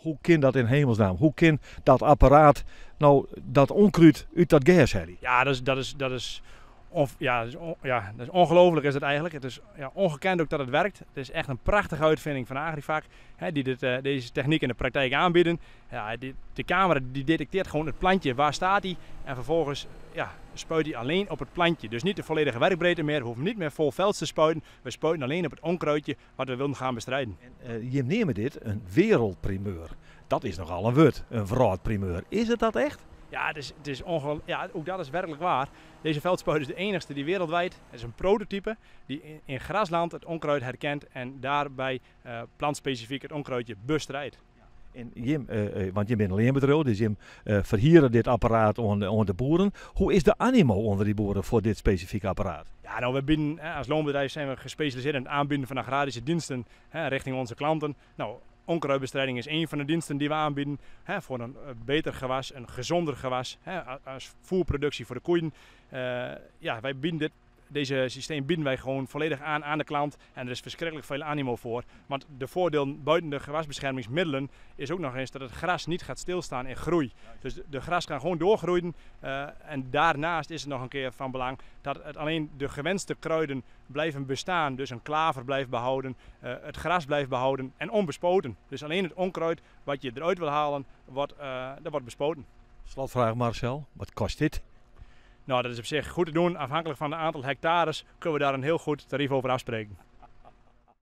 Hoe kin dat yn hemelsnaam? Hoe kin dat apparaat no dat ûnkrûd út dat gers helje? Ja, dat is, dat is, dat is, ja, dat is, ja, dat is ongelooflijk is het eigenlijk. Het is, ja, ongekend ook dat het werkt. Het is echt een prachtige uitvinding van Agrifac, hè, die deze techniek in de praktijk aanbieden. Ja, de camera die detecteert gewoon het plantje, waar staat hij? En vervolgens, ja, spuit hij alleen op het plantje. Dus niet de volledige werkbreedte meer, we hoeven niet meer vol veld te spuiten. We spuiten alleen op het onkruidje wat we willen gaan bestrijden. En je neemt dit een wereldprimeur. Dat is nogal een woord, een wrâldprimeur. Is het dat echt? Ja, ook dat is werkelijk waar. Deze veldspuit is de enigste die wereldwijd, het is een prototype, die in grasland het onkruid herkent en daarbij plantspecifiek het onkruidje bestrijdt. En Jim, want je bent een leanbedriuw, dus Jim verhieren dit apparaat oan de boeren. Hoe is de animo onder die boeren voor dit specifieke apparaat? Ja, nou, we bieden, hè, als loonbedrijf zijn we gespecialiseerd in het aanbieden van agrarische diensten, hè, richting onze klanten. Nou, onkruidbestrijding is één van de diensten die we aanbieden, hè, voor een beter gewas, een gezonder gewas, hè, als voerproductie voor de koeien. Ja, wij bieden dit, deze systeem bieden wij gewoon volledig aan de klant en er is verschrikkelijk veel animo voor. Want de voordeel buiten de gewasbeschermingsmiddelen is ook nog eens dat het gras niet gaat stilstaan in groei. Dus de gras kan gewoon doorgroeien en daarnaast is het nog een keer van belang dat het alleen de gewenste kruiden blijven bestaan. Dus een klaver blijft behouden, het gras blijft behouden en onbespoten. Dus alleen het onkruid wat je eruit wil halen, dat wordt bespoten. Slotvraag Marcel, wat kost dit? Nou, dat is op zich goed te doen. Afhankelijk van het aantal hectares kunnen we daar een heel goed tarief over afspreken.